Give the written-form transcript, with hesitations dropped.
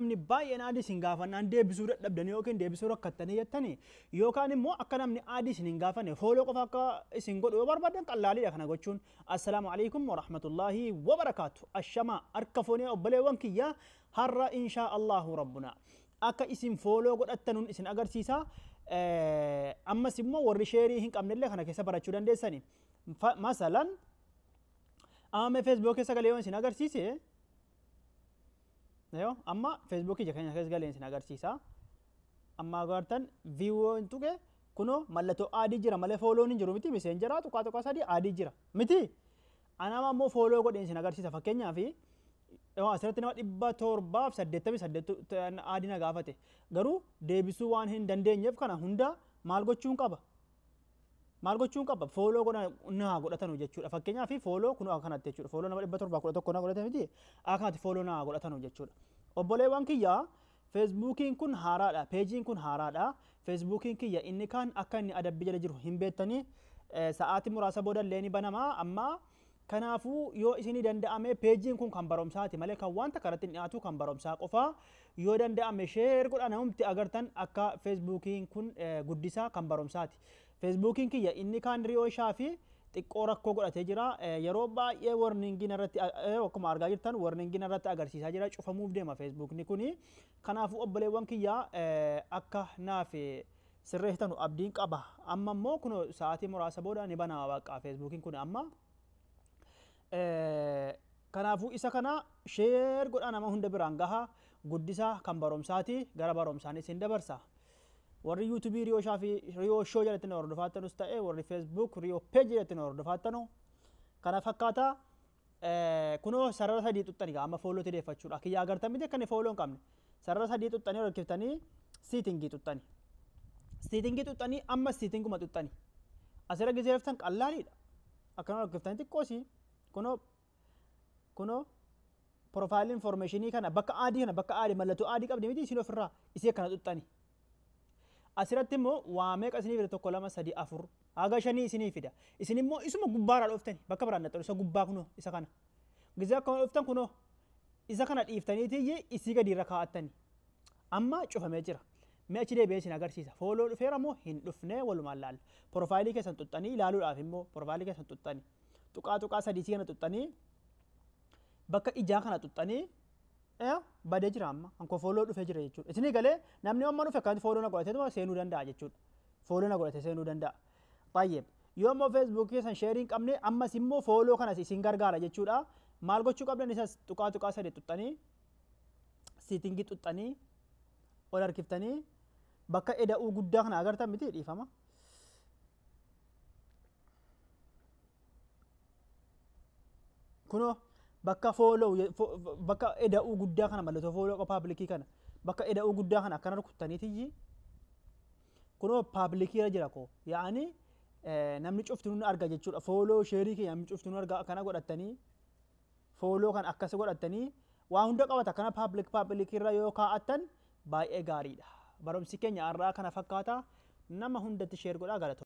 Namni baay'een add isin gaafannaan deebisuu dadhabdanii yookiin deebisuu rakkattanii jettanii, yookaan immoo akka namni add isin hin gaafanne follow qofa akka isin godhu yoo barbaadan, qallaaliidha kana gochuun. Assalaamu alaikum warahmatullaahi wabarakaatu. Ashamaa, harka fuunee obboleewwan kiyya. Har'a inshaa Allahu rabbuna akka isin follow godhattanuun isin agarsiisa. Ammas immoo warri share hin qabnellee kana keessa barachuu dandeessani. Masalan, amma Facebook keessa galee yoo isin agarsiise, yoo amma Facebookii keenya keessa galee isin agarsiisa. Amma agartan, view hin tuqe, kunoo mallattoo add jira malee follown hin jiru miti. Messenger ..3 add jira miti. Anama ammoo follow godheen isin agarsiisa. Fakkeenyaaf, asirratti nama 788 add na gaafate, garuu deebisuu waan hin dandeenyeef kana hunda maal gochuun qaba? Maal gochuun qaba? Follow godha naa godhatanu jechuudha. Fakkeenyaaf, follow kun akka kanatti jechuudha. Follow nama 711 na godhate miti, akka kanatti follow naa godhatanu jechuudha. Obboleewwan kiyyaa, Facebookiin kun haaraadha. Pageiin kun haaraadha. Facebookiin kiyya inni kaan akka inni adabbii jala jiru hin beektanii, sa'aatii muraasa booda illee ni banamaa amma. Kanaafuu yoo isinii danda'ame, pageiin kun kan barumsaati malee kan wanta kanatti hin dhiyaatu, kan barumsaa qofaa. Yoo danda'ame share godha, namumti agartan akka Facebookiin kun guddisaa, kan barumsaati. Facebookiin kiyya inni kaan Riyoo Shaafi xiqqoo rakkoo godhatee jira. Yeroo baay'ee warningiin irratti, akkuma argaa jirtan, warningiin irratti agarsiisaa jira. Cufamuuf deema Facebookni kuni. Kanaafuu obboleewwan kiyyaa, akka naaf sirreessitanu abdiin qaba. Amma immoo kun sa'aatii muraasa booda ni banama baqa Facebookiin kun amma. Kanaafuu isa kana share godhaa, nama hunda biraan gaha, guddisaa, kan barumsaati, gara barumsaanis hin dabarsa. Warri YouTubeii Riyoo Shaafii Riyoo Show jalatti na hordofaatanus ta'e, warri Facebook Riyoo Page jalatti na hordofaattanu, kana fakkaata. Kunoo sarara sadii xuxxanii amma follow deeffachuudha. Kiyya agartan miti, akka inni follow hin qabne. Sarara sadii xuxxanii harkiftanii settingii xuxxanii. Settingii xuxxanii, amma settinguma xuxxanii. Asirra gisee raftan qallaaliidha. Akkana harkiftanii xiqqoosi. Kunoo profile informationii kana, bakka add kana, bakka add mallattoo add qabdi miti isin ofirraa, isee kana xuxxanii. Asirratti immoo waa meeqa isinii fida? Tokko, lama, sadii, afur, haga shanii isinii fida. Isin immoo isuma gubbaarraa dhooftani, bakka biraan dhaxxan, isa gubbaa kunoo isa kana. Gisee akkuma dhooftan, kunoo isa kana dhiiftaniitii isii gadi irra kaa'attani. Amma cufamee jira. Mee achi deebi'ee isin agarsiisa. Follow dhufeera moo hin dhufnee walumaan laalla. Profileii keessan xuxxanii ilaaluudhaaf immoo profileii keessan xuxxanii. ..3 kana xuxxanii, bakka ijaa kana xuxxanii, badee jira amma. Ankoo follow dhufee jira jechuudha. Isinii galee, namni amma dhufe akkanatti follow na godhatee seenuu danda'a jechuudha. Follow na godhatee seenuu danda'a. Baay'ee. Yoo immoo Facebookii keessan share hin qabne, ammas immoo follow kanas isin gargaara jechuudha. Maal gochuu qabdan? Isas ..3 xuxxanii, settingii xuxxanii, ol harkiftanii, bakka eda'uu guddaa kana agartan miti, dhiifama. Kunoo bakka follow, bakka eda'uu guddaa kana, mallattoo follow qofa publicii kana, bakka eda'uu guddaa kana akkana rukuttaniitiyyi, kunoo publicii irra jira koo, yaa'anii namni cufti nu arga jechuudha. Follow share keenya namni cufti nu arga. Akkana godhattanii, follow kan akkas godhattanii, waa hunda qabata. Akkana public irra yoo kaa'attan baay'ee gaariidha. Barumsi keenya har'aa kana fakkaata, nama hundatti share godhaa, galatooma.